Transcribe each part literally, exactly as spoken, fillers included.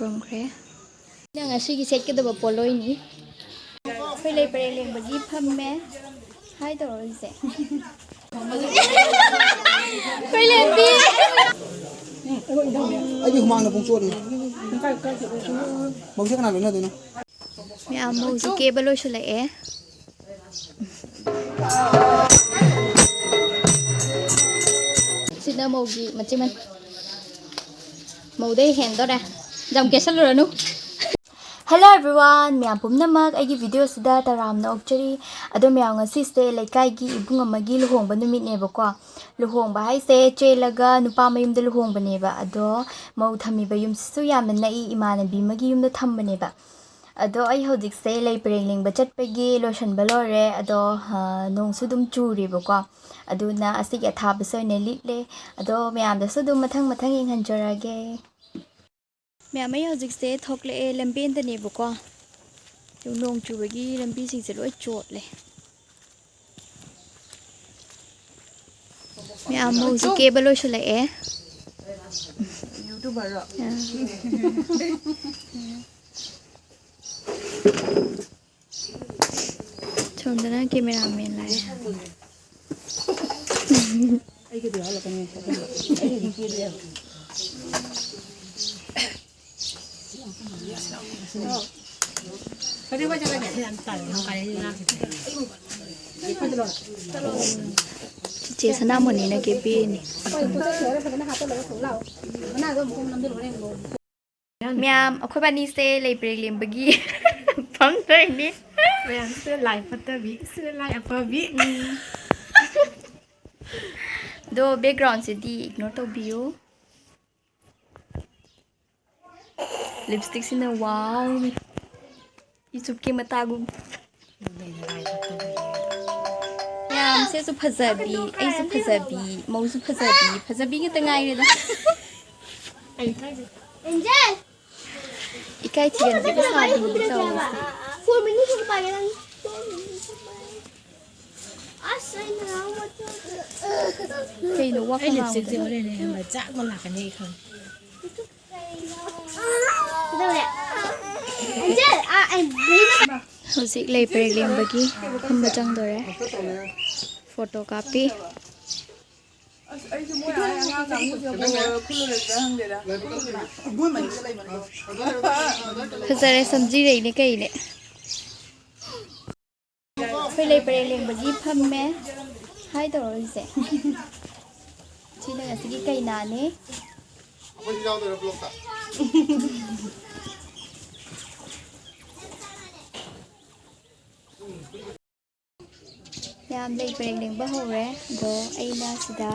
ꯈꯨꯔꯨꯝꯈ꯭ꯔꯦ꯫ ꯅꯪ ꯉꯁꯤꯒꯤ ꯁꯦꯠꯀꯗꯕ ꯄꯣꯠꯂꯣꯏꯅꯤ꯫ ꯑꯩꯈꯣꯏ ꯂꯩ ꯄꯔꯦꯡ ꯂꯦꯡꯕꯒꯤ ꯐꯝꯃꯦ꯫ ꯍꯥꯏ ꯇꯧꯔꯣ ꯁꯤꯁꯦ꯫ ꯑꯩꯈꯣꯏ ꯂꯦꯝꯕꯤ꯫ ꯑꯩꯗꯤ ꯍꯨꯃꯥꯡꯅ ꯄꯨꯡ ꯆꯣꯠꯂꯤ꯫ ꯃꯧꯁꯦ ꯀꯅꯥ ꯂꯣꯏꯅꯗꯣꯏꯅꯣ? ꯃꯌꯥꯝ ꯃꯧꯁꯨ ꯀꯦꯕ ꯂꯣꯏꯁꯤꯜꯂꯛꯑꯦ꯫ ꯁꯤꯅ ꯃꯧꯒꯤ ꯃꯆꯤꯟ ꯃꯅꯥꯎ꯫ ꯃꯧꯗꯩ ꯍꯦꯟꯗꯣꯔꯦ꯫ ꯌꯥꯝ ꯀꯦꯁꯜꯂꯨꯔꯅꯨ꯫ Hello everyone, ꯃꯌꯥꯝ ꯄꯨꯝꯅꯃꯛ ꯑꯩꯒꯤ ꯚꯤꯗꯤꯑꯣꯁꯤꯗ ꯇꯔꯥꯝꯅ ꯑꯣꯛꯆꯔꯤ꯫ ꯑꯗꯣ ꯃꯌꯥꯝ, ꯉꯁꯤꯁꯦ ꯂꯩꯀꯥꯏꯒꯤ ꯏꯕꯨꯡ ꯑꯃꯒꯤ ꯂꯨꯍꯣꯡꯕ ꯅꯨꯃꯤꯠꯅꯦꯕꯀꯣ꯫ ꯂꯨꯍꯣꯡꯕ ꯍꯥꯏꯁꯦ ꯆꯦꯜꯂꯒ ꯅꯨꯄꯥ ꯃꯌꯨꯝꯗ ꯂꯨꯍꯣꯡꯕꯅꯦꯕ꯫ ꯑꯗꯣ ꯃꯧ ꯊꯝꯃꯤꯕ ꯌꯨꯝꯁꯤꯁꯨ ꯌꯥꯝꯅ ꯅꯛꯏ, ꯏꯃꯥꯟꯅꯕꯤ ꯑꯃꯒꯤ ꯌꯨꯝꯗ ꯊꯝꯕꯅꯦꯕ꯫ ꯑꯗꯣ ꯑꯩ ꯍꯧꯖꯤꯛꯁꯦ ꯂꯩ ꯄꯔꯦꯡ ꯂꯦꯡꯕ ꯆꯠꯄꯒꯤ ꯂꯣꯏꯁꯟꯕ ꯂꯣꯏꯔꯦ꯫ ꯑꯗꯣ, ꯑ, ꯅꯣꯡꯁꯨ ꯑꯗꯨꯝ ꯆꯨꯔꯤꯕꯀꯣ꯫ ꯑꯗꯨꯅ ꯑꯁꯤꯒꯤ ꯑꯊꯥꯕꯁꯦ ꯑꯣꯏꯅ ꯂꯤꯠꯂꯦ꯫ ꯑꯗꯣ ꯃꯌꯥꯝꯗꯁꯨ ꯑꯗꯨꯝ ꯃꯊꯪ ꯃꯊꯪ ꯌꯦꯡꯍꯟꯖꯔꯒꯦ꯫ ꯃꯌꯥꯝ, ꯑꯩ ꯍꯧꯖꯤꯛꯁꯦ ꯊꯣꯛꯂꯛꯑꯦ, ꯂꯝꯕꯦꯟꯗꯅꯦꯕꯀꯣ꯫ ꯑꯗꯨ ꯅꯣꯡ ꯆꯨꯕꯒꯤ ꯂꯝꯕꯤꯁꯤꯡꯁꯦ ꯂꯣꯏ ꯆꯣꯠꯂꯦ꯫ ꯃꯌꯥꯝ ꯃꯧꯁꯨ ꯀꯦꯕ ꯂꯣꯏꯁꯤꯜꯂꯛꯑꯦ꯫ ꯑꯥ꯫ ꯁꯣꯝꯗꯅ ꯀꯦꯃꯦꯔꯥꯃꯦꯟ ꯂꯥꯛꯑꯦ꯫ ꯆꯤꯆꯦ ꯁꯅꯥꯃꯣꯅꯤꯅ ꯀꯦꯕꯤꯔꯤꯅꯤ꯫ ꯃꯌꯥꯝ, ꯑꯩꯈꯣꯏ ꯕꯥꯅꯤꯁꯦ ꯂꯩ ꯄꯔꯦꯡ ꯂꯦꯡꯕꯒꯤ ꯐꯝꯗꯣꯏꯅꯤ꯫ ꯃꯌꯥꯝꯁꯤꯅ ꯂꯥꯏ ꯐꯠꯇꯕꯤ, ꯁꯤꯅ ꯂꯥꯏ ꯑꯐꯕꯤ꯫ ꯎꯝ꯫ ꯑꯗꯣ background ꯁꯤꯗꯤ ignore ꯇꯧꯕꯤꯌꯨ꯫ Lipstick ꯁꯤꯅ ꯋꯥꯎ꯫ YouTube ꯀꯤ ꯃꯇꯥꯒꯨꯝ꯫ ꯃꯌꯥꯝꯁꯦꯁꯨ ꯐꯖꯕꯤ, ꯑꯩꯁꯨ ꯐꯖꯕꯤ, ꯃꯧꯁꯨ ꯐꯖꯕꯤ, ꯐꯖꯕꯤ ꯉꯥꯛꯇ ꯉꯥꯏꯔꯦꯗ꯫ ꯏꯀꯥꯏ ꯊꯤꯒꯟꯕꯤꯒ ꯁꯥꯕꯤꯅꯤ ꯇꯧꯔꯤꯁꯦ꯫ ꯀꯩꯅꯣ ꯋꯥ ꯑꯩ ꯈꯪꯉꯥꯡꯕꯗꯣ? Lipstick ꯁꯦ ꯍꯣꯔꯦꯟꯅꯦ ꯈꯪꯕ꯭ꯔꯥ? ꯆꯥꯛ ꯑꯃ ꯂꯥꯛꯀꯅꯤ ꯑꯩ ꯈꯪꯉꯦ꯫ ꯍꯧꯖꯤꯛ ꯂꯩ ꯄꯔꯦꯡ ꯂꯦꯡꯕꯒꯤ ꯐꯝꯕ ꯆꯪꯗꯣꯔꯦ꯫ ꯐꯣꯇꯣ ꯀꯥꯞꯄꯤ꯫ ꯐꯖꯔꯦ, ꯁꯝꯖꯤꯔꯩꯅꯦ ꯀꯩꯅꯦ꯫ ꯑꯩꯈꯣꯏ ꯂꯩ ꯄꯔꯦꯡ ꯂꯦꯡꯕꯒꯤ ꯐꯝꯃꯦ꯫ ꯍꯥꯏ ꯇꯧꯔꯣ ꯏꯆꯦ꯫ ꯁꯤꯅ ꯉꯁꯤꯒꯤ ꯀꯩꯅꯥꯅꯤ꯫ ꯌꯥꯝ ꯂꯩ ꯄꯔꯦꯡ ꯂꯦꯡꯕ ꯍꯧꯔꯦ꯫ ꯑꯗꯣ ꯑꯩꯅ ꯁꯤꯗ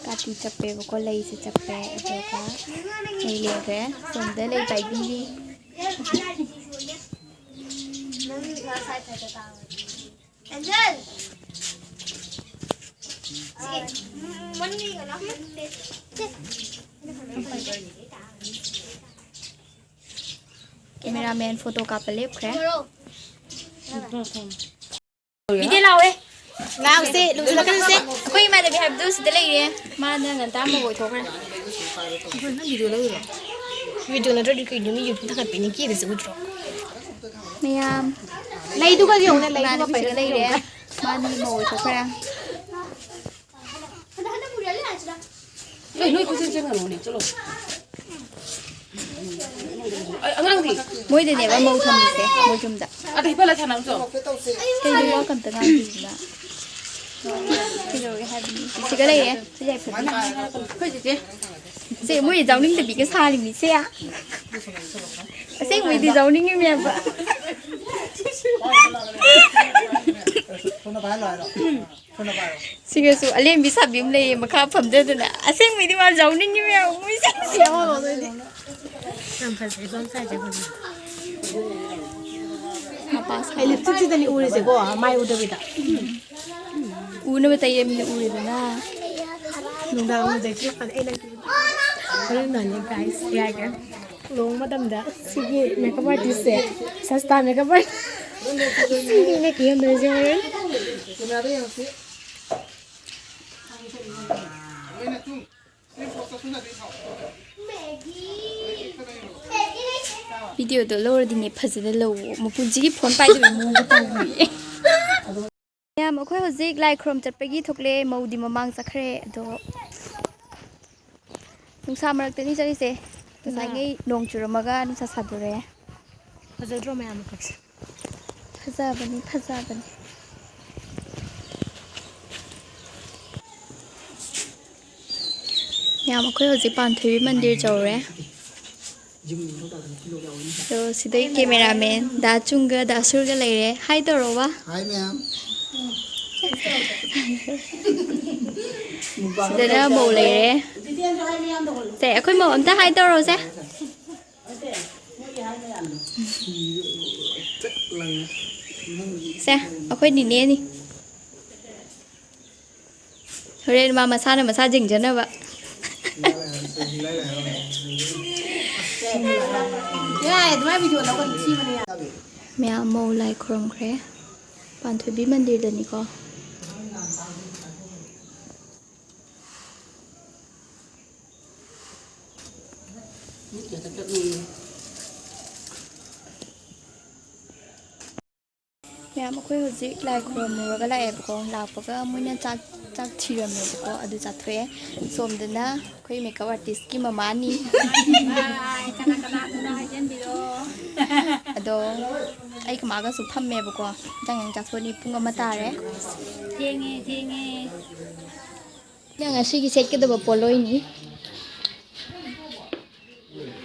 ꯀꯥꯇꯤ ꯆꯞꯄꯦꯕꯀꯣ, ꯂꯩꯁꯦ ꯆꯞꯄꯦ꯫ ꯑꯗꯨꯒ ꯂꯩ ꯂꯦꯡꯈ꯭ꯔꯦ꯫ ꯁꯣꯝꯗ ꯂꯩ ꯄꯥꯏꯕꯤꯔꯤ꯫ ꯀꯦꯃꯦꯔꯥꯃꯦꯟ ꯐꯣꯇꯣ ꯀꯥꯞꯄ ꯂꯦꯞꯈ꯭ꯔꯦ꯫ ꯕꯤꯗꯦ ꯂꯥꯎꯋꯦ꯫ ꯂꯥꯎꯁꯦ, ꯂꯨꯁꯤꯜꯂꯛꯀꯅꯨꯁꯦ꯫ ꯑꯩꯈꯣꯏ ꯏꯃꯥꯟꯅꯕꯤ ꯍꯥꯏꯕꯗꯨ ꯁꯤꯗ ꯂꯩꯔꯦ꯫ ꯃꯥꯅ ꯉꯟꯇꯥ ꯑꯃ ꯑꯣꯏꯊꯣꯛꯈ꯭ꯔꯦ꯫ ꯅꯪ ꯚꯤꯗꯤꯑꯣ ꯂꯩꯔꯤꯔꯣ? ꯚꯤꯗꯤꯑꯣ ꯅꯠꯇ꯭ꯔꯗꯤ ꯀꯩꯅꯣ? ꯃꯤ ꯌꯨꯝ ꯊꯥꯒꯠꯄꯤꯅꯤ ꯀꯦꯕꯁꯦ ꯎꯗ꯭ꯔꯣ? ꯃꯌꯥꯝ꯫ ꯂꯩꯗꯨꯒ ꯌꯦꯡꯉꯨꯅꯦ, ꯂꯩꯗꯨꯒ ꯏꯃꯥꯟꯅꯕꯤ ꯁꯤꯗ ꯄꯩꯔꯒ ꯂꯩꯔꯦ꯫ ꯌꯦꯡꯉꯨꯅꯦ꯫ ꯃꯥꯅ ꯃꯧ ꯑꯣꯏꯊꯣꯛꯈ꯭ꯔꯦ꯫ ꯑꯦ, ꯅꯣꯏ ꯀꯣꯏꯆꯦꯟ ꯆꯦꯟꯒꯅꯨꯅꯦ, ꯆꯠꯂꯣ꯫ ꯑ-, ꯑꯉꯥꯡꯗꯤ? ꯃꯣꯏꯗꯅꯦꯕ ꯃꯧ ꯊꯝꯃꯤꯁꯦ, ꯃꯣꯏ ꯌꯨꯝꯗ꯫ ꯑꯗ ꯍꯤꯞꯄꯜꯂ ꯁꯥꯟꯅꯧ ꯆꯣ꯫ ꯀꯩꯅꯣ ꯋꯥ ꯑꯝꯇ ꯉꯥꯡꯗ꯭ꯔꯤꯁꯤꯅ? ꯀꯩꯗꯧꯔꯒꯦ ꯍꯥꯏꯕꯅꯤ? ꯁꯤꯒ ꯂꯩꯔꯦ, ꯁꯤ ꯌꯥꯏꯐꯕꯤ꯫ ꯑꯩꯈꯣꯏ ꯆꯦꯆꯦ꯫ ꯁꯦ, ꯃꯣꯏ ꯌꯥꯎꯅꯤꯡꯗꯕꯤꯒ ꯁꯥꯔꯤꯅꯤ, ꯁꯦ꯫ ꯑꯁꯦꯡꯕꯩꯗꯤ ꯌꯥꯎꯅꯤꯡꯉꯤꯅꯦꯕ꯫ ꯁꯤꯒꯁꯨ ꯑꯂꯦꯝꯕꯤ ꯁꯥꯕꯤ ꯑꯃ ꯂꯩꯌꯦ, ꯃꯈꯥ ꯐꯝꯖꯗꯅ꯫ ꯑꯁꯦꯡꯕꯩꯗꯤ ꯃꯥ ꯌꯥꯎꯅꯤꯡꯉꯤ ꯃꯌꯥꯝ ꯃꯣꯏꯁꯦ꯫ ꯌꯥꯝ ꯐꯖꯩ, ꯁꯣꯝ ꯁꯥꯏꯗꯁꯦ ꯐꯖꯩ꯫ ꯃꯄꯥ ꯁꯥ-, ꯑꯩ ꯂꯤꯞꯁꯇꯤꯛꯁꯤꯗꯅꯤ ꯎꯔꯤꯁꯦꯀꯣ, ꯃꯥꯏ ꯎꯗꯕꯤꯗ꯫ ꯎꯅꯕ ꯇꯩꯔꯃꯤꯅ ꯎꯔꯦꯗꯅ꯫ ꯅꯨꯡꯗꯥꯡ ꯎꯗ꯭ꯔꯗꯤ ꯐꯅꯤ, ꯑꯩ ꯅꯪ ꯍꯣꯔꯦꯟ ꯅꯥꯅꯤ, guys, ꯌꯥꯒꯦ꯫ ꯂꯨꯍꯣꯡ ꯃꯇꯝꯗ ꯁꯤꯒꯤ makeup artistꯁꯦ, ꯁꯁꯇꯥ makeup artist꯫ ꯁꯤꯅꯤꯅꯦ ꯀꯤꯍꯟꯗꯣꯏꯁꯦ ꯍꯣꯔꯦꯟ꯫ ꯚꯤꯗꯤꯑꯣꯗꯣ ꯂꯧꯔꯗꯤꯅꯦ ꯐꯖꯅ ꯂꯧꯋꯣ꯫ ꯃꯄꯨꯟꯁꯤꯒꯤ ꯐꯣꯟ ꯄꯥꯏꯗꯕꯩ ꯃꯑꯣꯡꯗ ꯇꯧꯔꯤꯌꯦ꯫ ꯃꯌꯥꯝ, ꯑꯩꯈꯣꯏ ꯍꯧꯖꯤꯛ ꯂꯥꯏ ꯈꯨꯔꯨꯝ ꯆꯠꯄꯒꯤ ꯊꯣꯛꯂꯛꯑꯦ꯫ ꯃꯧꯗꯤ ꯃꯃꯥꯡ ꯆꯠꯈ꯭ꯔꯦ꯫ ꯑꯗꯣ ꯅꯨꯡꯁꯥ ꯃꯔꯛꯇꯅꯤ ꯆꯠꯂꯤꯁꯦ꯫ ꯉꯁꯥꯏꯉꯩ ꯅꯣꯡ ꯆꯨꯔꯝꯃꯒ ꯅꯨꯡꯁꯥ ꯁꯥꯗꯣꯔꯛꯑꯦ꯫ ꯐꯖꯗ꯭ꯔꯣ ꯃꯌꯥꯝ ꯃꯈꯛꯁꯦ? ꯐꯖꯕꯅꯤ, ꯐꯖꯕꯅꯤ꯫ ꯃꯌꯥꯝ, ꯑꯩꯈꯣꯏ ꯍꯧꯖꯤꯛ ꯄꯥꯟꯊꯣꯏꯕꯤ ꯃꯟꯗꯤꯔ ꯌꯧꯔꯦ꯫ ꯑꯗꯣ ꯁꯤꯗꯩ ꯀꯦꯃꯦꯔꯥꯃꯦꯟ ꯗꯥ ꯆꯨꯡꯒ ꯗꯥ ꯁꯨꯔꯒ ꯂꯩꯔꯦ꯫ ꯍꯥꯏ ꯇꯧꯔꯣꯕ꯫ ꯍꯥꯏ ꯃꯌꯥꯝ꯫ ꯁꯤꯗꯅ ꯃꯧ ꯂꯩꯔꯦ꯫ ꯁꯦ, ꯑꯩꯈꯣꯏ ꯃꯧ ꯑꯝꯇ ꯍꯥꯏ ꯇꯧꯔꯣꯁꯦ꯫ ꯁꯦ, ꯑꯩꯈꯣꯏ ꯅꯤꯅꯦꯅꯤ꯫ ꯍꯣꯔꯦꯟ ꯃꯥ ꯃꯁꯥꯅ ꯃꯁꯥ ꯌꯦꯡꯖꯅꯕ꯫ ꯌꯥꯏ, ꯑꯗꯨꯃꯥꯏꯅ ꯚꯤꯗꯤꯑꯣ ꯂꯧꯒꯅꯨ, ꯊꯤꯕꯅꯦ, ꯌꯥꯏ꯫ ꯃꯌꯥꯝ ꯃꯧ ꯂꯥꯏ ꯈꯨꯔꯨꯝꯈ꯭ꯔꯦ꯫ ꯄꯥꯟꯊꯣꯏꯕꯤ ꯃꯟꯗꯤꯔꯗꯅꯤꯀꯣ꯫ ꯃꯌꯥꯝ, ꯑꯩꯈꯣꯏ ꯍꯧꯖꯤꯛ ꯂꯥꯏ ꯈꯨꯔꯨꯝꯃꯨꯔꯒ ꯂꯥꯛꯑꯦꯕꯀꯣ꯫ ꯂꯥꯛꯄꯒ ꯃꯣꯏꯅ ꯆꯥꯛ, ꯆꯥꯛ ꯊꯤꯔꯝꯃꯦꯕꯀꯣ꯫ ꯑꯗꯨ ꯆꯥꯊꯣꯛꯑꯦ꯫ ꯁꯣꯝꯗꯅ ꯑꯩꯈꯣꯏ ꯃꯦꯀꯞ ꯑꯥꯔꯇꯤꯁꯀꯤ ꯃꯃꯥꯅꯤ꯫ ꯀꯅꯥ ꯀꯅꯥ ꯈꯨꯠꯅ ꯍꯥꯏꯖꯟꯕꯤꯔꯣ꯫ ꯑꯗꯣ ꯑꯩꯒ ꯃꯥꯒꯁꯨ ꯐꯝꯃꯦꯕꯀꯣ꯫ ꯏꯟꯖꯥꯡ ꯌꯥꯝ ꯆꯥꯊꯣꯛꯑꯅꯤ꯫ ꯄꯨꯡ ꯑꯃ ꯇꯥꯔꯦ꯫ ꯊꯦꯡꯉꯦ, ꯊꯦꯡꯉꯦ꯫ ꯅꯪ ꯉꯁꯤꯒꯤ ꯁꯦꯠꯀꯗꯕ ꯄꯣꯠꯂꯣꯏꯅꯤ꯫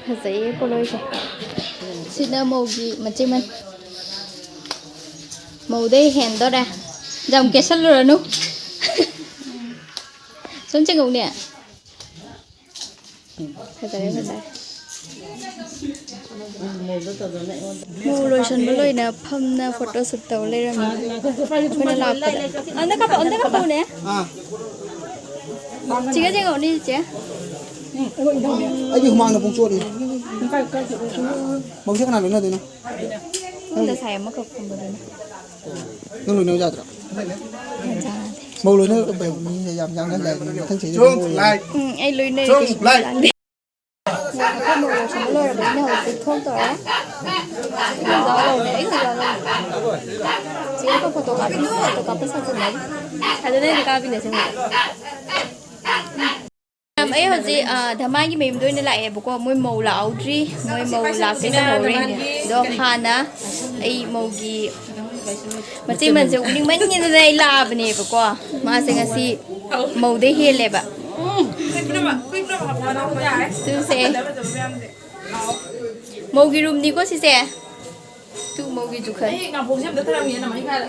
ꯐꯖꯩꯌꯦ ꯄꯣꯠꯂꯣꯏꯁꯦ꯫ ꯁꯤꯅ ꯃꯧꯒꯤ ꯃꯆꯤꯟ ꯃꯟ-, ꯃꯧꯗꯩ ꯍꯦꯟꯗꯣꯔꯦ꯫ ꯌꯥꯝ ꯀꯦꯁꯜꯂꯨꯔꯅꯨ꯫ ꯁꯨꯝ ꯆꯤꯡꯉꯧꯅꯦ꯫ ꯐꯖꯔꯦ, ꯐꯖꯔꯦ꯫ ꯃꯧ ꯂꯣꯏꯁꯟꯕ ꯂꯣꯏꯅ ꯐꯝꯅ ꯐꯣꯇꯣ ꯁꯨꯠ ꯇꯧ ꯂꯩꯔꯝꯃꯦ꯫ ꯑꯩꯈꯣꯏꯅ ꯂꯥꯛꯄꯗ꯫ ꯑꯝꯇ ꯀꯥꯞꯄꯛ-, ꯑꯝꯇ ꯀꯥꯞꯄꯛꯎꯅꯦ꯫ ꯑꯥ꯫ ꯆꯤꯡꯉ ꯆꯤꯡꯉꯛꯎꯅꯦ, ꯆꯤꯆꯦ꯫ ꯑꯩꯗꯤ ꯍꯨꯃꯥꯡꯅ ꯄꯨꯡ ꯆꯣꯠꯂꯤ꯫ ꯃꯧꯁꯦ ꯀꯅꯥ ꯂꯣꯏꯅꯗꯣꯏꯅꯣ? ꯁꯣꯝꯗ ꯁꯥꯏ ꯑꯃꯈꯛ ꯐꯝꯕꯗꯨꯅ꯫ ꯅꯪ ꯂꯣꯏꯅ ꯌꯥꯗ꯭ꯔꯣ? ꯌꯥꯝ ꯆꯥꯟꯅꯗꯦ꯫ ꯃꯧ ꯂꯣꯏꯅ ꯃꯤꯁꯦ ꯌꯥꯝ ꯌꯥꯡꯅ ꯂꯩ꯫ ꯃꯊꯪ ꯆꯍꯤꯗ ꯎꯝ, ꯑꯩ ꯂꯣꯏꯅꯔꯦ, ꯀꯩꯁꯨ ꯂꯥꯡꯗꯦ꯫ ꯂꯣꯏꯁꯤꯟꯕ ꯂꯣꯏꯔꯕꯅꯤꯅ ꯍꯧꯖꯤꯛ ꯊꯣꯛꯇꯧꯔꯦ꯫ ꯑꯩ ꯑꯣꯖꯥ ꯂꯧꯔꯦ, ꯑꯩ ꯑꯣꯖꯥ ꯂꯧꯔꯦ꯫ ꯆꯦ ꯑꯩꯈꯣꯏ ꯐꯣꯇꯣ ꯀꯥꯞꯄꯤ, ꯐꯣꯇꯣ ꯀꯥꯞꯄ ꯁꯥꯖꯤꯟꯅꯔꯤ꯫ ꯑꯗꯨ ꯅꯪꯗꯤ ꯀꯥꯞꯄꯤꯅꯦ ꯑꯁꯦꯡꯕ꯫ ꯃꯌꯥꯝ, ꯑꯩ ꯍꯧꯖꯤꯛ, ꯑ, ꯙꯃꯥꯟꯒꯤ ꯃꯌꯨꯝꯗ ꯑꯣꯏꯅ ꯂꯥꯛꯑꯦꯕꯀꯣ꯫ ꯃꯣꯏ ꯃꯧ ꯂꯥꯛꯍꯧꯗ꯭ꯔꯤ꯫ ꯃꯣꯏ ꯃꯧ ꯂꯥꯛꯀꯦ ꯇꯧꯍꯧꯔꯦ꯫ ꯑꯗꯣ ꯍꯥꯟꯅ ꯑꯩ ꯃꯧꯒꯤ ꯃꯆꯦ ꯃꯟꯁꯦ ꯎꯅꯤꯡꯃꯟꯒꯤꯗꯅ ꯑꯩ ꯂꯥꯛꯑꯕꯅꯦꯕꯀꯣ꯫ ꯃꯥꯁꯦ ꯉꯁꯤ ꯃꯧꯗꯩ ꯍꯦꯜꯂꯦꯕ꯫ ꯇꯨꯁꯦ꯫ ꯃꯧꯒꯤ ꯔꯨꯝꯅꯤꯀꯣ ꯁꯤꯁꯦ꯫ ꯇꯨ ꯃꯧꯒꯤ ꯖꯨꯈꯜ꯫ ꯑꯩ ꯉꯥꯐꯣꯛꯁꯦ ꯑꯝꯇ ꯊꯔꯝꯒꯦ, ꯅꯃꯥꯏ ꯈꯥꯏꯔ꯫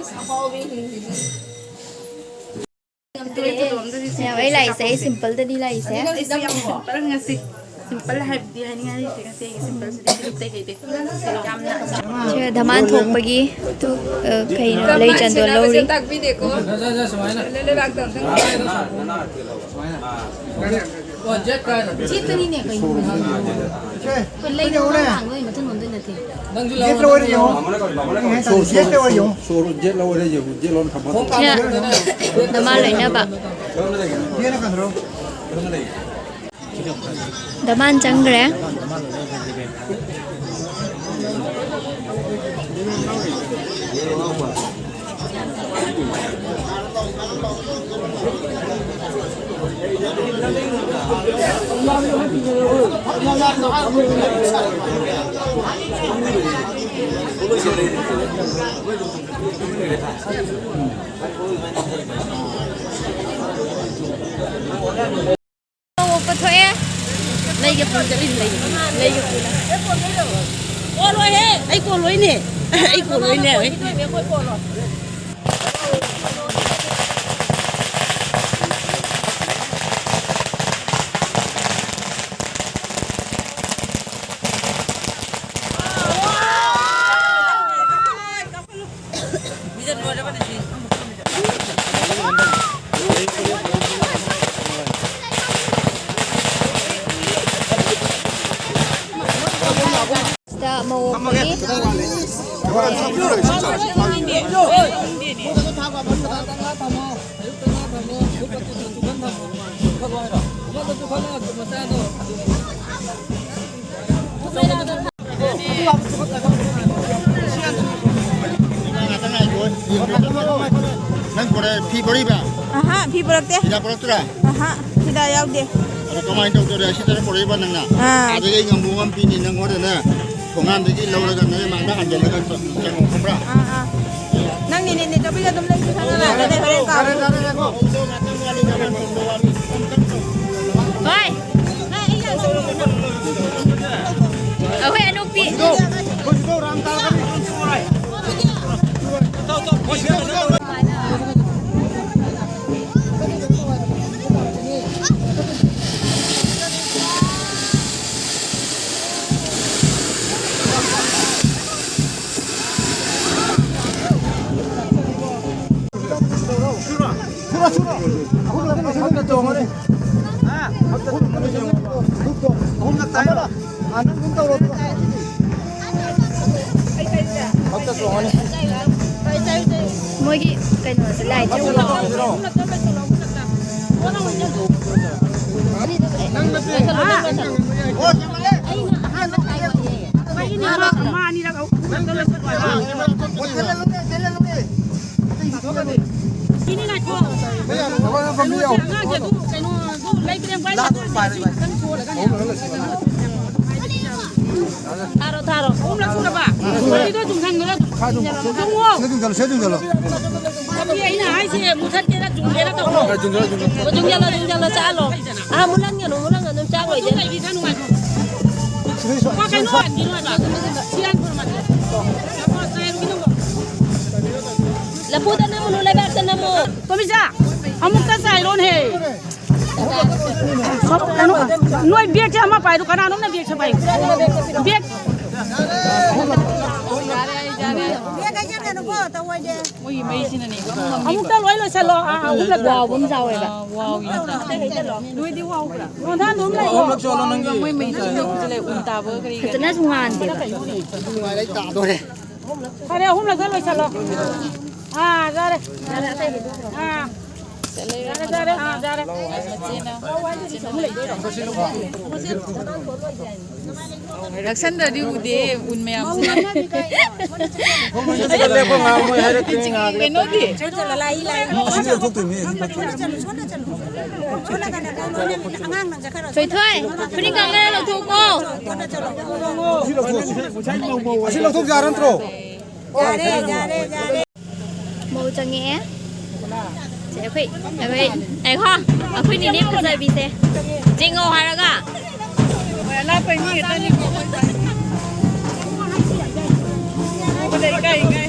ꯃꯌꯥꯝ, ꯑꯩ ꯂꯥꯛꯏꯁꯦ, ꯑꯩ ꯁꯤꯝꯄꯜꯗꯗꯤ ꯂꯥꯛꯏꯁꯦ꯫ ꯑꯩꯁꯨ ꯌꯥꯝ ꯁꯤꯝꯄꯜ ꯉꯁꯤ꯫ ꯁꯤꯝꯄꯜ ꯍꯥꯏꯕꯗꯤ ꯍꯥꯏꯅꯤꯡꯉꯥꯏ ꯂꯩꯇꯦ ꯉꯁꯤ ꯑꯩꯒꯤ ꯁꯤꯝꯄꯜꯁꯤꯗꯤ꯫ ꯌꯥꯝꯅ ꯁꯤꯗ ꯙꯃꯥꯟ ꯊꯣꯛꯄꯒꯤ ꯇꯨ, ꯑ, ꯀꯩꯅꯣ, ꯂꯩ ꯆꯟꯗꯣꯟ ꯂꯧꯔꯤ꯫ ꯇꯥꯛꯄꯤꯗꯦꯀꯣ꯫ ꯂꯩꯕꯥꯛꯇ ꯑꯝꯇꯪ ꯖꯦꯠꯇꯅꯤꯅꯦ ꯀꯩꯅꯣ꯫ ꯑꯩꯈꯣꯏ ꯂꯩꯗꯣ ꯃꯥꯡ ꯊꯥꯡꯗꯣꯏ ꯃꯊꯨꯟ ꯑꯣꯟꯗꯣꯏ ꯅꯠꯇꯦ꯫ ꯅꯪꯁꯨ ꯂꯧꯔꯣ꯫ ꯖꯦꯠ ꯂꯧꯔꯦ ꯌꯦꯡꯉꯣ꯫ ꯅꯪ ꯍꯦꯛ ꯁꯣꯔ, ꯁꯣꯔ, ꯁꯣꯔ, ꯁꯣꯔ, ꯖꯦꯠ ꯂꯧꯔꯦ ꯌꯦꯡꯉꯨ, ꯖꯦꯠ ꯂꯧꯔ ꯊꯝꯃꯣ꯫ ꯁꯤꯅ ꯅꯃꯥ ꯂꯣꯏꯅꯕ꯫ ꯖꯦꯠꯅ ꯀꯟꯗ꯭ꯔꯣ? ꯗꯃꯥꯟ ꯆꯪꯈ꯭ꯔꯦ꯫ ꯄꯨꯊꯣꯛꯑꯦ꯫ ꯂꯩꯒ ꯄꯨꯔ ꯆꯠꯂꯤꯅꯤ, ꯂꯩꯒ ꯄꯨꯔ, ꯂꯩꯒ ꯄꯨꯔ꯫ ꯀꯣꯜꯂꯣꯏꯍꯦ! ꯑꯩ ꯀꯣꯜꯂꯣꯏꯅꯦ꯫ ꯑꯩ ꯀꯣꯜꯂꯣꯏꯅꯦ꯫ ꯁꯤꯗ ꯃꯧ ꯑꯣꯛꯄꯒꯤ ꯐꯤ ꯄꯨꯔꯛꯏꯕ? ꯑꯍꯥ, ꯐꯤ ꯄꯨꯔꯛꯇꯦ꯫ ꯐꯤꯗꯥ ꯄꯨꯔꯛꯇ꯭ꯔꯥ? ꯑꯍꯥ, ꯐꯤꯗꯥ ꯌꯥꯎꯗꯦ꯫ ꯑꯗꯣ ꯀꯃꯥꯏꯅ ꯇꯧꯗꯣꯔꯦ? ꯑꯁꯤꯗꯔ ꯄꯨꯔꯛꯏꯕ ꯅꯪꯅ? ꯑꯥ꯫ ꯑꯗꯒꯤ ꯑꯩ ꯉꯝꯕꯨ ꯉꯝ ꯄꯤꯅꯤ ꯅꯪꯉꯣꯟꯗꯅꯦ꯫ ꯊꯣꯡꯒꯥꯟꯗꯒꯤ ꯂꯧꯔꯒ ꯅꯣꯏ ꯃꯥꯡꯗ ꯍꯥꯟꯖꯜꯂꯒ ꯆꯪꯉꯣ, ꯈꯪꯕ꯭ꯔꯥ? ꯑꯥ, ꯑꯥ꯫ ꯅꯪ ꯅꯦꯅꯦ ꯅꯦ ꯇꯧꯕꯤꯒ ꯑꯗꯨꯝ ꯂꯩꯁꯤ ꯈꯪꯉꯕ? ꯑꯗꯩ ꯍꯣꯔꯦꯟ ꯀꯥꯎ꯫ ꯐꯔꯦ, ꯐꯔꯦ, ꯉꯥꯏꯈꯣ꯫ ꯍꯣꯏ꯫ ꯑꯩꯈꯣꯏ ꯑꯅꯣꯛꯄꯤ꯫ ꯃꯣꯏꯒꯤ ꯀꯩꯅꯣꯁꯦ, ꯂꯥꯏꯠꯁꯦ ꯎꯗ꯭ꯔꯣ? ꯃꯥ ꯑꯅꯤꯔꯛ ꯑꯍꯨꯝꯂꯛꯇ ꯂꯣꯏꯁꯤꯜꯂꯣ ꯍꯥꯏꯕ꯫ ꯁꯤꯅꯤ ꯉꯥꯏꯈꯣ꯫ ꯀꯩꯅꯣꯁꯦ, ꯑꯉꯥꯡꯁꯦ ꯑꯗꯨ, ꯀꯩꯅꯣ, ꯑꯗꯨ ꯂꯩꯇ꯭ꯔꯦ, ꯚꯥꯏ꯫ ꯊꯥꯔꯣ, ꯊꯥꯔꯣ꯫ ꯑꯍꯨꯝꯂꯛ ꯁꯨꯔꯕ? ꯑꯗꯨꯗꯣ ꯑꯗꯨꯝ ꯊꯝꯈ꯭ꯔꯣ ꯑꯗꯨꯝ꯫ ꯁꯤꯗ ꯑꯗꯨꯝ ꯆꯠꯂꯣ, ꯁꯤꯗ ꯑꯗꯨꯝ ꯆꯠꯂꯣ꯫ ꯅꯠꯇꯦ, ꯑꯩꯅ ꯍꯥꯏꯁꯦ, ꯃꯨꯊꯠꯀꯦꯔꯥ ꯖꯨꯡꯒꯦꯔꯥ ꯇꯧꯔꯣ꯫ ꯑ, ꯖꯨꯡꯒꯜ, ꯖꯨꯡꯒꯜ꯫ ꯑꯣ, ꯖꯨꯡꯒꯜꯂꯣ, ꯖꯨꯡꯒꯜꯂꯣ, ꯆꯥꯛꯍꯜꯂꯣ꯫ ꯑꯥ, ꯃꯨꯜꯍꯟꯒꯅꯨ, ꯃꯨꯜꯍꯟꯒꯅꯨ, ꯆꯥꯛ ꯂꯣꯏꯗꯦ꯫ ꯂꯩꯔꯤ, ꯁꯥ ꯅꯨꯡꯉꯥꯏꯈꯣ꯫ ꯁꯤꯗꯩ ꯁꯣ-, ꯀꯣ, ꯀꯩꯅꯣ ꯁꯣ-, ꯍꯟꯈꯤꯅꯣ ꯍꯥꯏꯕ꯫ ꯁꯤꯔꯥꯟ ꯇꯨꯔꯥꯟ ꯃꯥꯜꯂꯦ꯫ ꯂꯐꯨꯗ ꯅꯝꯃꯨꯅꯨ, ꯂꯩꯕꯥꯛꯇ ꯅꯝꯃꯨ꯫ ꯇꯣꯝꯕꯤꯆꯥ, ꯑꯃꯨꯛꯇ ꯆꯥꯏꯔꯣꯅꯦꯍꯦ꯫ ꯀꯩꯅꯣ, ꯅꯣꯏ ꯕꯦꯒꯁꯦ ꯑꯃ ꯄꯥꯏꯔꯣ, ꯀꯅꯥꯅꯣꯝꯅ ꯕꯦꯒꯁꯦ ꯄꯥꯏꯌꯨ꯫ ꯕꯦꯒ꯫ ꯃꯣꯏꯒꯤ ꯃꯩꯁꯤꯅꯅꯦ꯫ ꯑꯃꯨꯛꯇ ꯂꯣꯏ ꯂꯣꯏꯁꯜꯂꯣ꯫ ꯑꯥ, ꯑꯍꯨꯝꯂꯛ ꯋꯥꯎꯕ ꯑꯃ ꯌꯥꯎꯋꯦꯕ꯫ ꯋꯥꯎꯏ꯫ ꯅꯣꯏꯗꯤ ꯋꯥꯎꯕ꯭ꯔꯥ? ꯔꯣꯟꯊꯥꯟꯗꯣ ꯑꯃ ꯂꯩꯌꯣ꯫ ꯑꯍꯨꯝꯂꯛ ꯆꯣꯠꯂꯣ ꯅꯪꯒꯤ꯫ ꯃꯣꯏ ꯃꯩꯁꯤꯅ ꯎꯟ ꯇꯥꯕ ꯀꯔꯤ ꯀꯔꯤ꯫ ꯐꯖꯅꯁꯨ ꯉꯥꯟꯗꯦꯕ꯫ ꯐꯔꯦ, ꯑꯍꯨꯝꯂꯛꯇ ꯂꯣꯏꯁꯜꯂꯣ꯫ ꯑꯥ, ꯌꯥꯔꯦ꯫ ꯑꯥ꯫ ꯌꯥꯔꯦ, ꯌꯥꯔꯦ, ꯑꯥ, ꯌꯥꯔꯦ꯫ ꯅꯛꯁꯟꯗ꯭ꯔꯗꯤ ꯎꯗꯦ, ꯎꯟ ꯃꯌꯥꯝꯁꯤꯅ꯫ ꯀꯩꯅꯣꯗꯤ? ꯊꯣꯏꯊꯣꯏ, ꯐꯨꯔꯤꯠ ꯀꯪꯗꯅ ꯂꯧꯊꯣꯛꯎꯀꯣ꯫ ꯑꯁꯤ ꯂꯧꯊꯣꯛ ꯌꯥꯔ ꯅꯠꯇ꯭ꯔꯣ? ꯌꯥꯔꯦ, ꯌꯥꯔꯦ, ꯌꯥꯔꯦ꯫ ꯃꯧ ꯆꯪꯉꯛꯑꯦ꯫ ꯁꯦ, ꯑꯩꯈꯣꯏ, ꯑꯩꯈꯣꯏ, ꯉꯥꯏꯈꯣ, ꯑꯩꯈꯣꯏ ꯅꯦꯅꯦ ꯐꯖꯕꯤꯁꯦ꯫ ꯆꯤꯡꯉꯧ ꯍꯥꯏꯔꯒ꯫ ꯍꯣꯏ, ꯑꯂꯥꯞꯄꯩ ꯃꯤ ꯈꯛꯇꯅꯤ꯫ ꯎꯕꯗ ꯏꯀꯥꯏ, ꯏꯀꯥꯏ꯫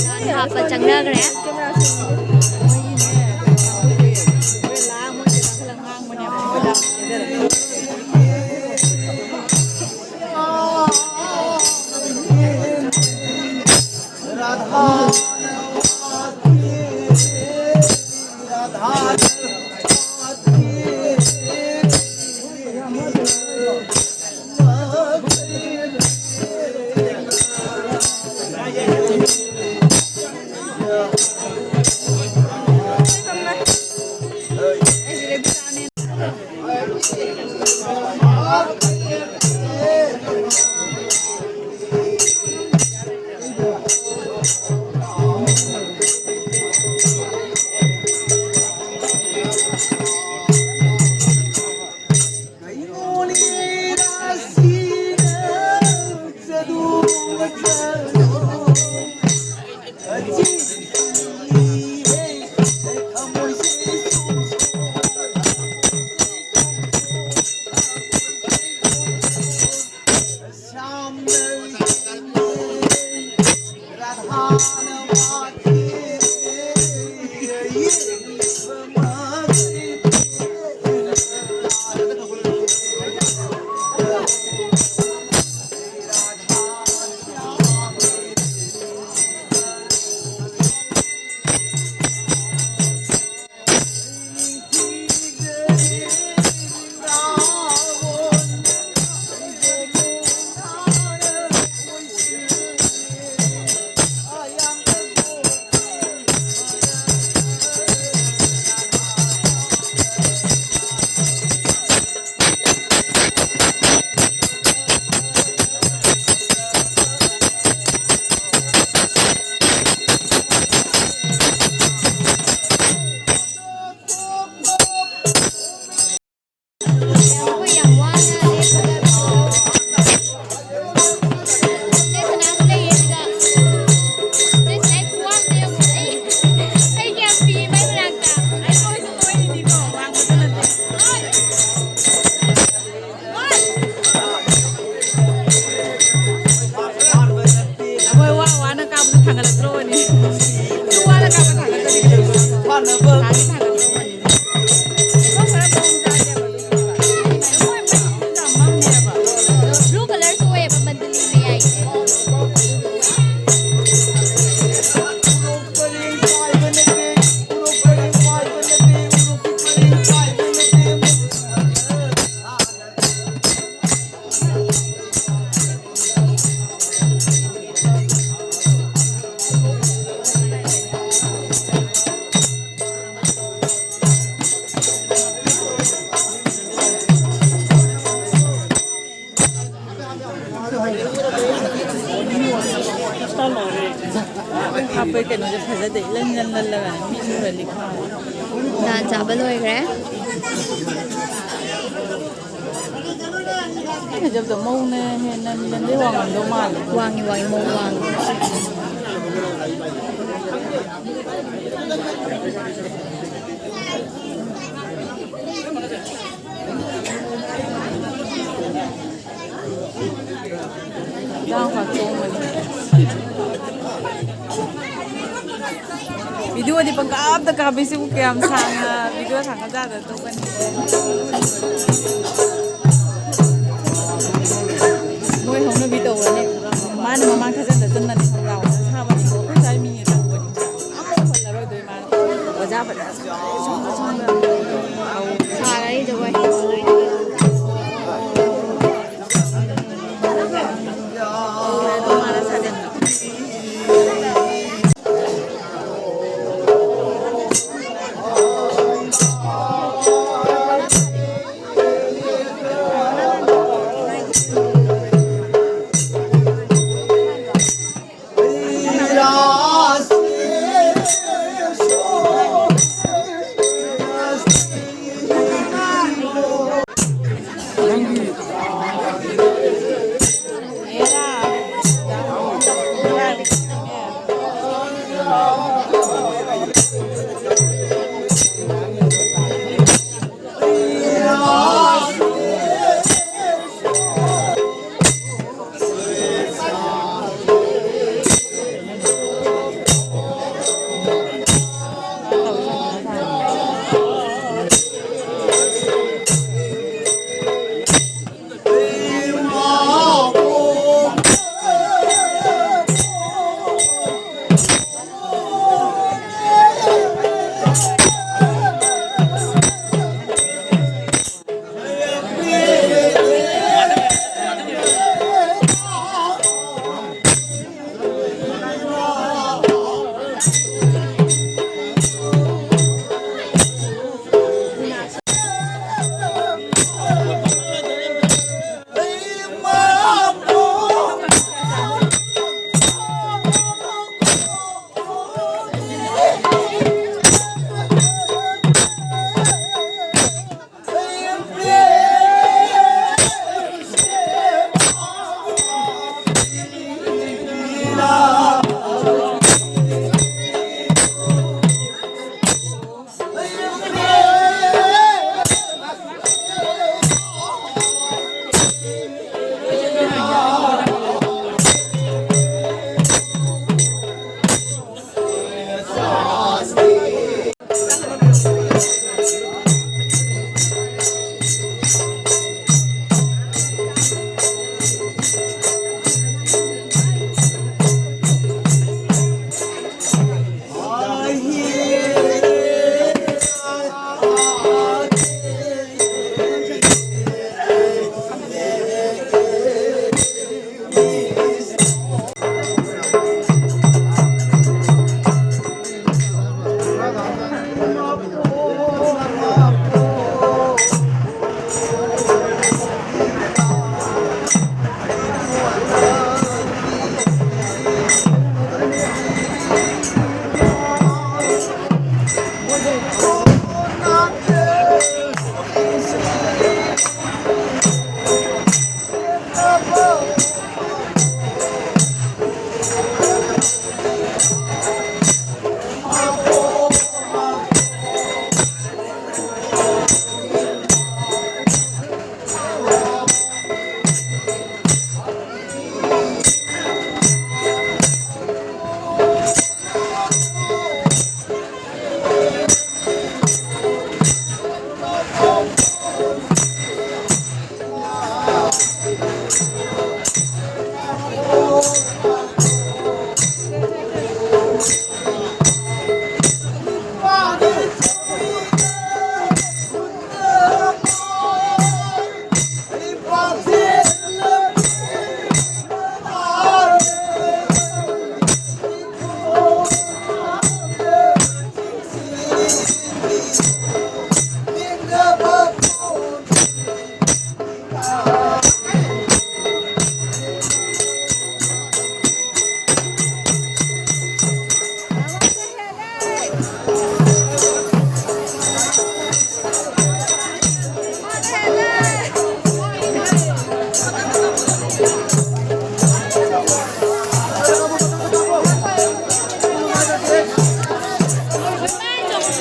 ꯍꯥꯞꯄ ꯆꯪꯅꯈ꯭ꯔꯦ꯫ ꯊꯥꯒꯠꯂꯛꯇ꯭ꯔꯣꯕꯅꯤ꯫ ꯅꯨꯄꯥꯅ ꯀꯥꯞꯄ ꯊꯥꯒꯠꯄꯗꯤ ꯀꯩꯗꯧꯕ? ꯊꯥꯗꯤ ꯊꯥꯒꯠꯇ꯭ꯔꯣꯕꯅꯤ꯫ ꯃꯐꯝ ꯈꯔ ꯃꯑꯣꯡ ꯆꯥꯗꯦꯕ ꯑꯗꯨꯒꯨꯝꯕ꯫ ꯃꯣꯏ ꯃꯩꯁꯨ ꯌꯥꯝ ꯃꯝꯃꯦꯕ꯫ Blue colour ꯁꯨ ꯑꯣꯏꯌꯦꯕ ꯃꯟꯗꯂꯤ ꯃꯌꯥꯏꯁꯦ꯫ ꯍꯥꯞꯄꯩ ꯀꯩꯅꯣꯁꯦ ꯐꯖꯗꯦ, ꯏꯂꯟ ꯏꯂꯟ ꯂꯜꯂꯒ ꯃꯤꯁꯨ ꯈꯔ ꯂꯤꯛꯄ꯫ ꯗꯥꯟ ꯆꯥꯕ ꯂꯣꯏꯈ꯭ꯔꯦ꯫ ꯑꯩꯅ ꯆꯠꯄꯗ ꯃꯧꯅ ꯍꯦꯟꯅ ꯃꯤꯂꯟꯗꯩ ꯋꯥꯡꯉꯝꯗꯧ ꯃꯥꯜꯂꯦ꯫ ꯋꯥꯡꯉꯤ, ꯋꯥꯡꯉꯤ, ꯃꯧ ꯋꯥꯡꯉꯤ꯫ ꯏꯟꯖꯥꯡ ꯈꯥꯛ ꯊꯣꯡꯕꯅꯤ꯫ Video ꯗꯤ ꯄꯪꯀꯥꯞꯇ ꯀꯥꯞꯄꯤ꯫ ꯁꯤꯕꯨ ꯀꯌꯥꯝ ꯁꯥꯡꯅ video ꯁꯥꯡꯅꯖꯥꯠꯅꯣ ꯇꯧꯕꯅꯤ꯫ ꯃꯣꯏ ꯍꯧꯅꯕꯤ ꯇꯧꯕꯅꯦ꯫ ꯃꯥꯅ ꯃꯃꯥꯡ ꯊꯥꯖꯟꯗ ꯆꯪꯅꯗꯤ ꯈꯪꯕ꯭ꯔꯥ? ꯁꯥꯕꯅꯤꯀꯣ꯫ ꯑꯩꯈꯣꯏ ꯁ꯭ꯋꯥꯏ ꯃꯤꯅ ꯇꯧꯕꯅꯤ꯫ ꯑꯃꯨꯛ ꯍꯜꯂꯔꯣꯏꯗꯣꯏ ꯃꯥꯅ꯫ ꯑꯣꯖꯥ ꯐꯖꯅ ꯁꯥꯔꯛꯏ ꯖꯒꯣꯏ꯫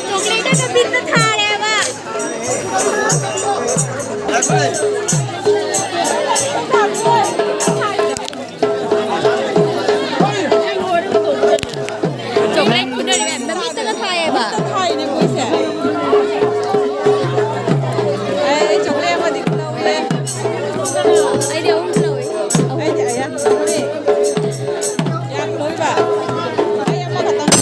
ꯆꯣꯀ꯭ꯂꯦꯠꯀ ꯕꯤꯠꯇ ꯊꯥꯔꯦꯕ꯫ ꯆꯣꯀ꯭ꯂꯦꯠ ꯐꯨꯅꯔꯤꯕ ꯃꯃꯤꯠꯇꯒ ꯊꯥꯏꯌꯦꯕ꯫ ꯊꯥꯏꯅꯦ ꯃꯣꯏꯁꯦ꯫ ꯑꯩ ꯆꯣꯀ꯭ꯂꯦꯠ ꯑꯃꯗꯤ ꯂꯧꯔꯦ꯫ ꯑꯩꯗꯤ ꯑꯍꯨꯝ ꯂꯧꯋꯦ꯫ ꯑꯩꯗꯤ ꯑꯌꯥ ꯂꯧꯔꯦ꯫ ꯌꯥꯝ ꯂꯧꯔꯤꯕ꯫ ꯑꯩ ꯑꯃꯈꯛꯇꯪ꯫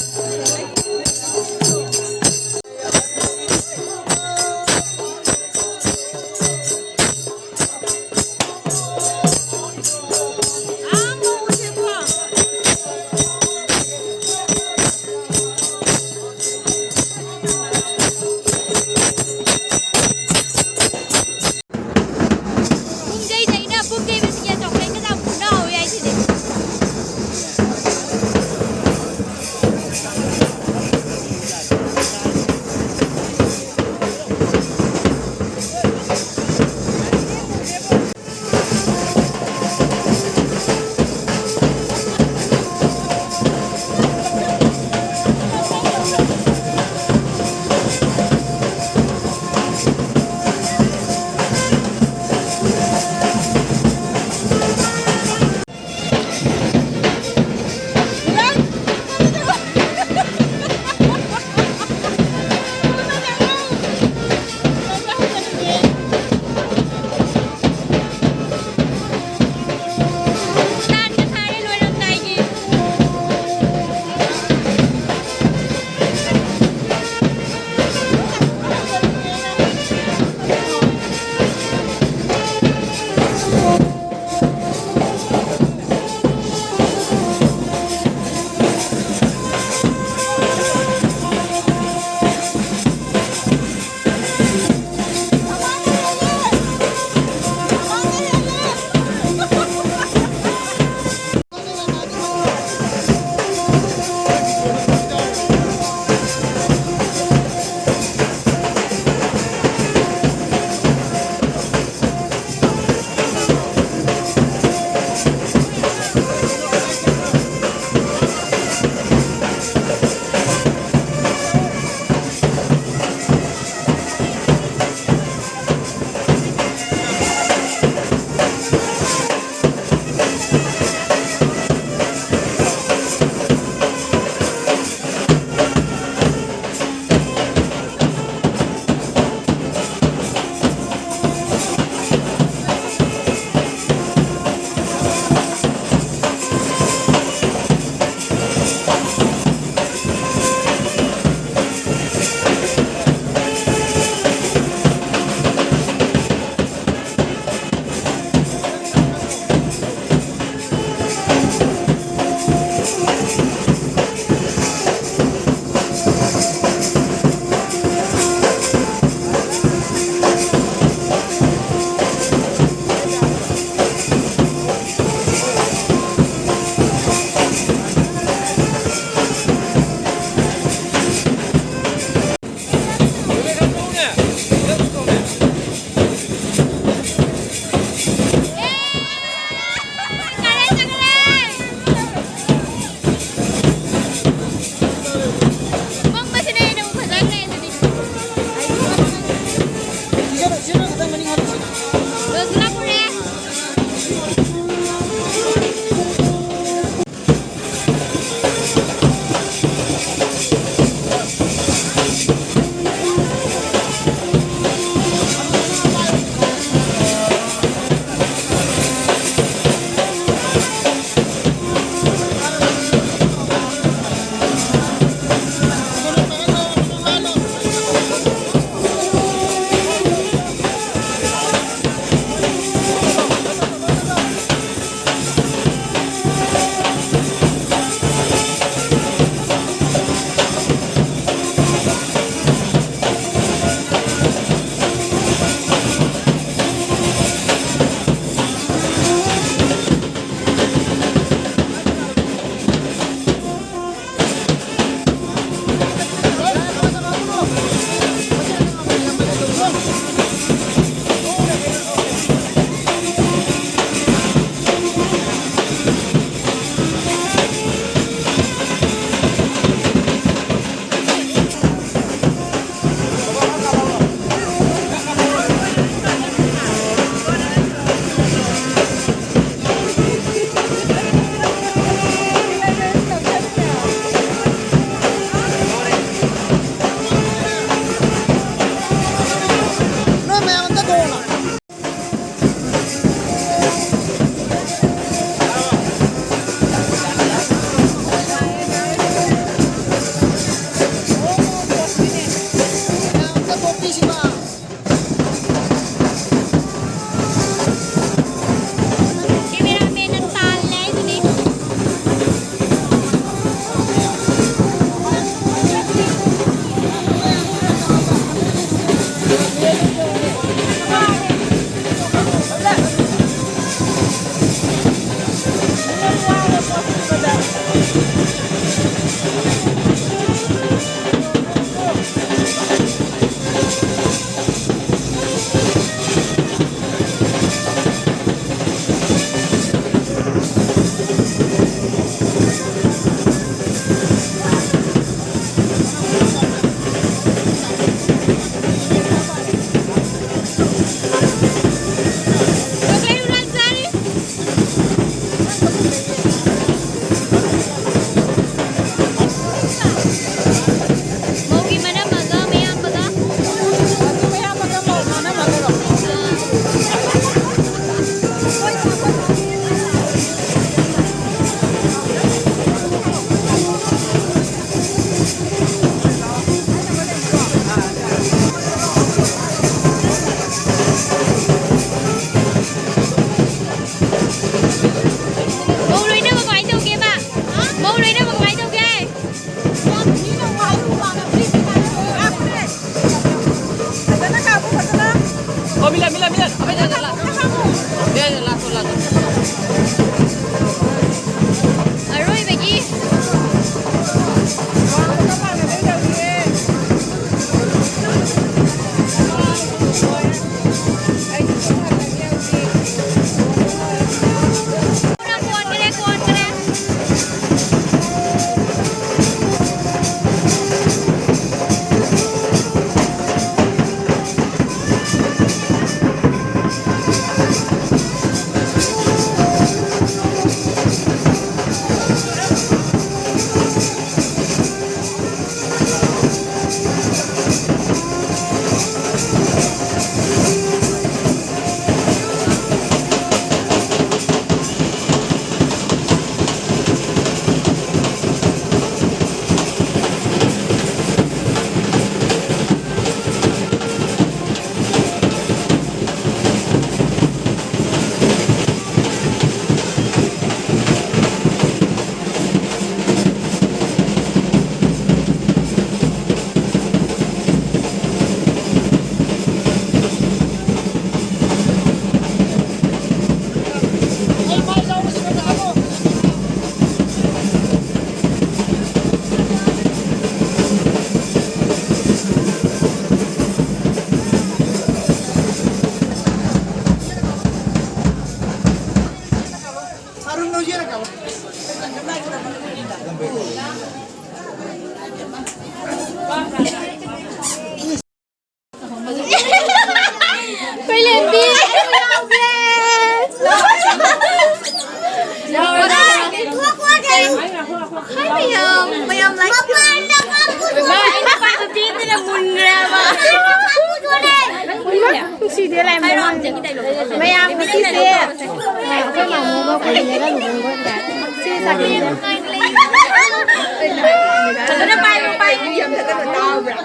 ꯐꯖꯅ ꯄꯥꯏꯕ ꯄꯥꯏꯕ ꯌꯥꯝ ꯐꯖꯅ ꯇꯥꯕ꯭ꯔꯥ?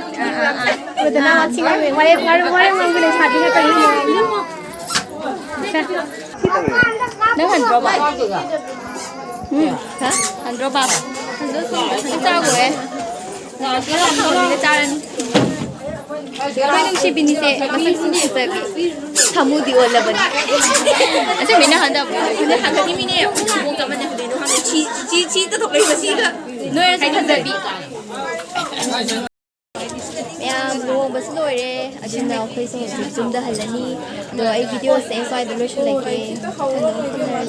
ꯐꯖꯅ ꯋꯥꯊꯤ ꯉꯥꯡꯉꯦ꯫ ꯋꯥꯔꯦ ꯉꯥꯡ ꯋꯥꯔꯦ ꯉꯥꯡꯕ ꯂꯩꯁꯥꯕꯤ ꯉꯥꯛꯇꯅꯤ꯫ ꯅꯪ ꯍꯟꯗ꯭ꯔꯣꯕ? ꯎꯝ, ꯍꯥ? ꯍꯟꯗ꯭ꯔꯣꯕ? ꯆꯥꯛ ꯆꯥꯈ꯭ꯔꯦ꯫ ꯉꯥꯏꯍꯥꯛꯇꯤ ꯂꯥꯝꯊꯣꯛꯑꯕꯅꯤꯅ ꯆꯥꯔꯅꯤ꯫ ꯑꯩꯈꯣꯏ ꯅꯨꯡꯁꯤꯕꯤꯅꯤꯁꯦ ꯃꯁꯛꯁꯨ ꯐꯖꯕꯤ꯫ ꯁꯥꯃꯨꯗꯤ ꯑꯣꯜꯂꯕꯅꯤ꯫ ꯑꯁꯦꯡꯕꯩꯅꯦ ꯍꯟꯗꯛ ꯍꯟꯗꯛ ꯍꯟꯗꯛꯀꯤ ꯃꯤꯅꯦ ꯈꯣꯡꯎꯞ ꯑꯃꯅꯦ ꯍꯟꯗꯛ ꯁꯤ ꯁꯤ ꯁꯤ ꯇꯧꯊꯣꯛꯂꯛꯏꯕ ꯁꯤꯒ ꯅꯣꯏ ꯑꯁꯤ ꯐꯖꯕꯤ꯫ ꯃꯌꯥꯝ ꯂꯨꯍꯣꯡꯕꯁꯨ ꯂꯣꯏꯔꯦ, ꯑꯗꯨꯅ ꯑꯩꯈꯣꯏꯁꯦ ꯍꯧꯖꯤꯛ ꯌꯨꯝꯗ ꯍꯜꯂꯅꯤ꯫ ꯑꯗꯣ ꯑꯩ ꯚꯤꯗꯤꯑꯣꯁꯦ ꯁ꯭ꯋꯥꯏꯗ ꯂꯣꯏꯁꯤꯜꯂꯒꯦ꯫ ꯃꯊꯪꯗ ꯑꯃꯨꯛ ꯊꯦꯡꯅꯔꯁꯤ꯫